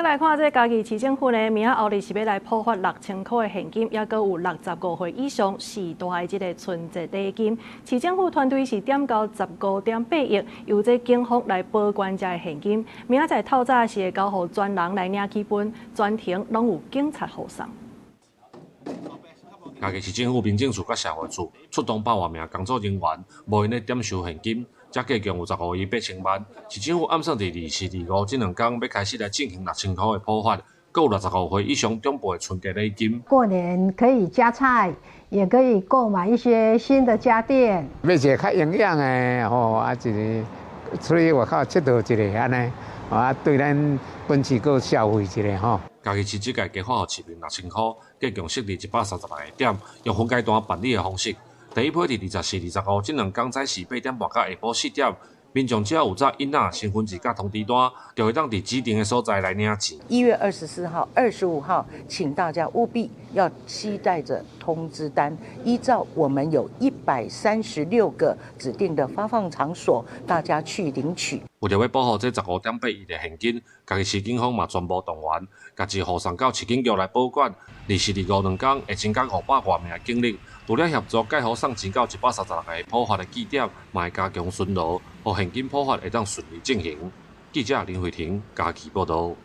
閣來看這嘉義市政府呢，明仔後日是欲來普發6000箍的現金，抑閣有65歲以上序大的這个春節禮金。市政府團隊是點到15.8億，由這警方來保管這个現金。明仔載透早是會交予專人來領去分，全程攏有警察護送。嘉義市政府民政處佮社會處出動百外名工作人員，無閒咧點收現金，這計共有15億8千萬。市政府暗算佇24、25這兩工欲開始來進行六千箍的普發，閣有65歲以上長輩的春節禮金。過年可以加菜，也可以購買一些新的家電。買一个較營養的吼，啊一个出去外口𨑨迌一下按呢，啊對咱本市閣消費一下吼。嘉義市這屆加發予市民六千箍，計共設置136個點，用分階段辦理的方式。第一批佇24、25這兩工早時8點半到下晡4點，民眾只要有紮印仔、身份證佮通知單，就會當佇指定的所在來領錢。1月24號、25號，請大家務必要攜帶著通知單，依照我們有136個指定的發放場所，大家去領取。為著欲保護這15.8億的現金，嘉義市警方嘛全部動員，家己護送到市警局來保管。24、25兩工會增加500外名警力，除了協助蓋好送錢到136個普發的據點，嘛會加強巡邏，予現金普發會當順利進行。記者林慧婷嘉義報導。